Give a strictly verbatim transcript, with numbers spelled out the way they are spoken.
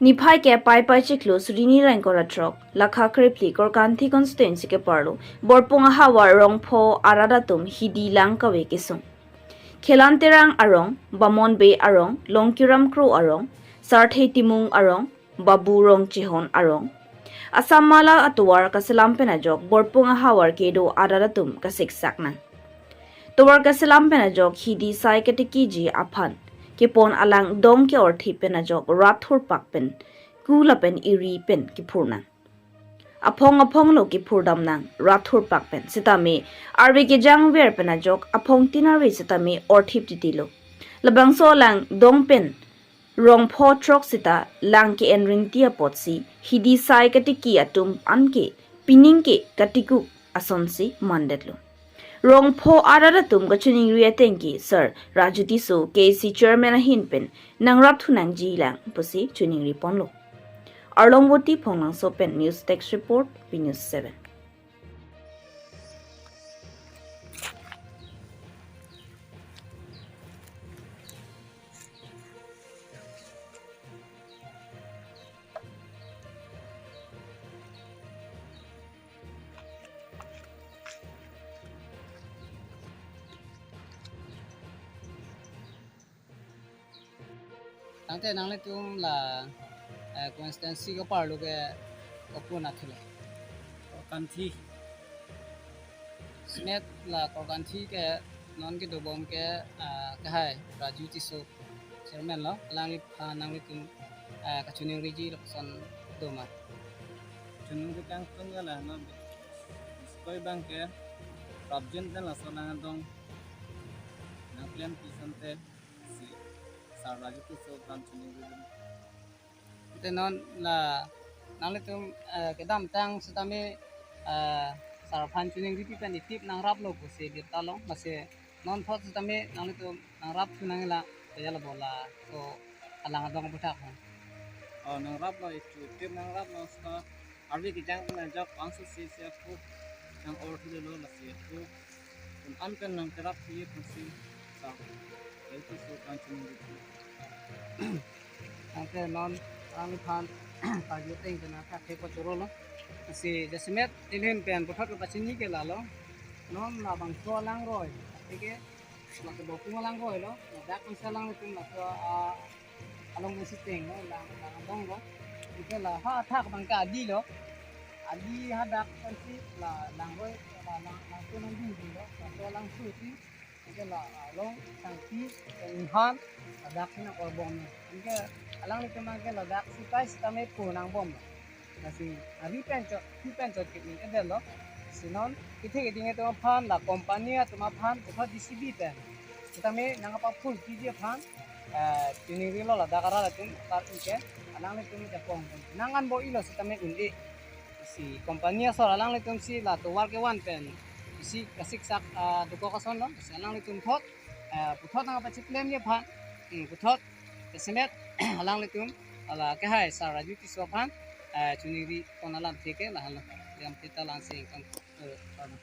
Niphai ke Paipai chiklo Srini Rengkor athrok, Lakha Krepli Korkanthi constituency keparlo, Borpung ahavar Rongpho arat atum hidi lang kave kesung. Khelan Terang arong, Bamon Bey arong, Longkiram Kro arong, Sarthe Timung arong, Babu Rongchehon arong, Assam Mala atovar kaselam pen ajok Borpung ahavar kedo arat atum kasiksak nang. Tovar kaselam pen ajok hidi sai katikiji aphan kepon alang dong ke-orthip pen ajok rat thurpak pen ku lapen eri pen kephur nang. Aphong aphong lo kephur dam nang rat thurpak pen, sitame arve kejang ver pen ajok aphong tin arve sitame orthip titi lo. Labangso alang dong pen Rongpho throk sita lang ke-en rinti apotsi hidi sai katiki atum anke pining ke katikuk asonsi mandetlo. Rongpho arat atum kachiningri ateng ke Sir Raju Tisso, K A C chairman ahin pen nangrap thu nangji lang pusi chiningri ponlo. Arlongvoti Phonglangso pen news desk report, V News seven. Tangte nanglitum la, eh, constituency keparlo ke kopun akhilo? Korkanthi. Jasemet la Korkanthi ke non kedobom ke, ah, kehai Raju Tisso chairman lo, alangli, ah, nanglitum, ah, kachiningriji lapuson doma? Chiningri tang tang ke la non. Skoi bang ke prapjin pen laso lang adong nangklem pi sante si Sir Raju Tisso aphan chiningri. Te non la nanglitum, eh, kedamtang sitame, eh, Sir aphan chiningri pi pen itip nangraplo pusi birta long, masi non thot sitame nanglitum nangrap thu nanglang, kaya la bola, so alang adong aputhak ha. Oh, nangraplo, itu tip nangraplo, so arve kejang pen ajok bangso si si aphu nang-orthilo, lasi aphu un an pen nangkerap hi pusi Sir Raju Tisso aphan chiningri. Tangte non alangphan pagi ateng pen athak thek pachorolo. Lasi jasemet nelihin pen puthot kepachini ke lalo. Non labangso alangroi, atike la kebokung alangroi lo, ladak pensi alanglitum laso, ah, along pensi tenglo, lang, lang adong lo. Anke la ha athak abang ke adi lo. Adi hadak pensi la langroi, la lang, langso nangdingding lo, laso alangso si. Anke la along tangki, inghan, ladak si nang-orbom lo. Anke alanglitum anke ladak si kai sitame pu nangbom lo. Lasi ari pen chot, pi pen chot ke in edel lo. Si non kethe keding atum aphan, la company atum aphan, puthot J C B pen sitame nangpaphul piji aphan, eh, chiningrilo ladak arat atum, kar inke alanglitum japong nang-an bo-ilo sitame un-e. Si company asor alanglitum si la tovar kevan pen si kasiksak, ah, dokok ason lo, si alanglitum thot, ah, puthot nangpachiklemji aphan, hmm, puthot jasemet alanglitum, ala kehai Sir Raju Tisso aphan, ah, chiningri pon alamthe ke lahenlo. Jam kita langsing kam, eh, pardon.